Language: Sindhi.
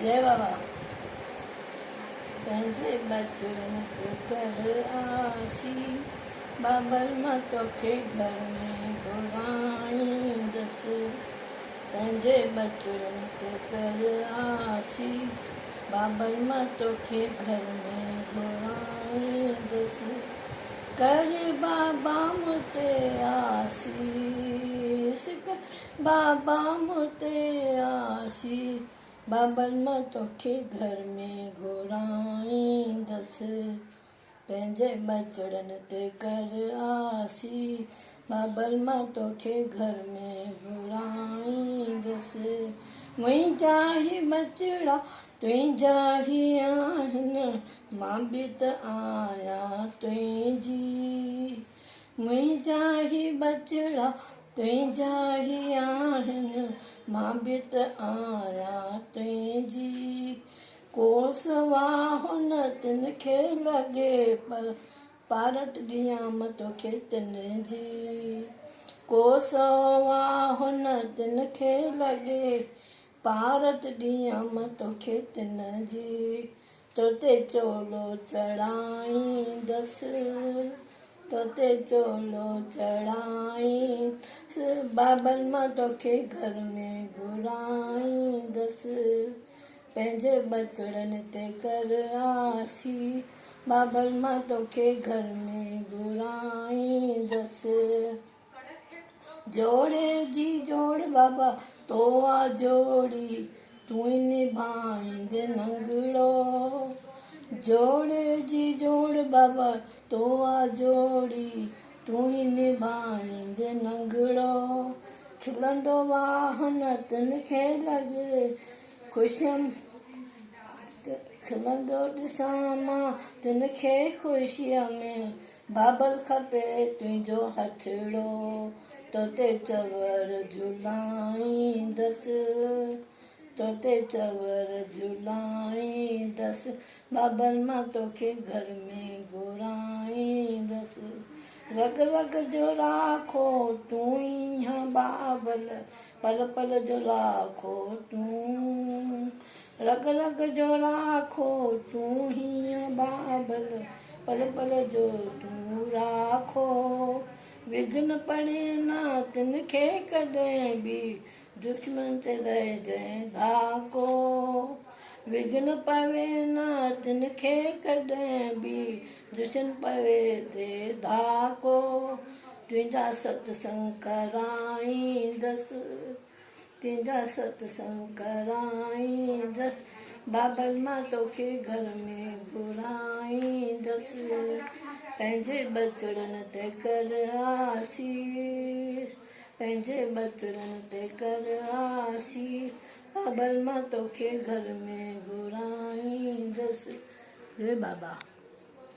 جئي بابا. پنهنجي ٻچڙن تي ڪر آسي، بابل مان توکي گهر ۾ گهرائيندس. پنهنجي ٻچڙن تي ڪر آسي، بابل مان توکي گهر ۾ گهرائيندس. ڪر بابا مون تي آسيس، ڪر بابا مون تي آسيس، بابل مان توکي گهر ۾ گهرائيندس. پنهنجي ٻچڙن تي ڪر آسي، بابل مان توکي گهر ۾ گهرائيندس. منهنجا هي ٻچڙا تنهنجا هي آهن، مان به ته آهيان تنهنجي. منهنجا هي ٻچڙا تنهنجا هي آهن، مان به ته آهيان تنهنجي. ڪو سواهه نه تن کي لڳي، پر پارت ڏيان مان توکي تن جي. ڪو سواهه نه تن کي لڳي، پارت ڏيان مان توکي تن جي. توتي چولو چڙهائيندس، توتي چولو چڙهائيندس، بابل مان توکي گهر ۾ گهرائيندس. پنهنجي ٻچڙن تي ڪر آسي، بابل مان توکي گهر ۾ گهرائيندس. جوڙي جي جوڙ بابا تو آ جوڙي، تون ئي نڀائيندين ننگڙو. جوڙي جي جوڙ بابا تو آ جوڙي، تون ئي نڀائيندين ننگڙو. کلندو واهه نه تن کي لڳي، خوشيء کلندو ڏسان مان تن کي خوشيء ۾. بابل کپي تنهنجو هٿڙو، توتي چور جهولائيندس، توتي چور جهولائيندس، بابل مان توکي گهر ۾ گهرائيندس. رڳ رڳ جو راکو تون ئي هان بابل، پل پل جو لاکو تون. رڳ رڳ جو راکو تون ئي هان بابل، پل پل جو تون راکو. وگهن پڙي نه تن کي ڪڏهن به، دشمن تي لئجين ڌاڪو. وگهن پوي نه تن کي ڪڏهن به، دشمن پوي تي ڌاڪو. تنهنجا ست سنگ ڪرائيندس، تنهنجا ست سنگ ڪرائيندس، بابل مان توکي گهر ۾ گهرائيندس. پنهنجي ٻچڙن تي ڪر آسيس، پنهنجي ٻچڙن تي ڪر آسيس، بابل مان توکي گهر ۾ گهرائيندس. جي بابا.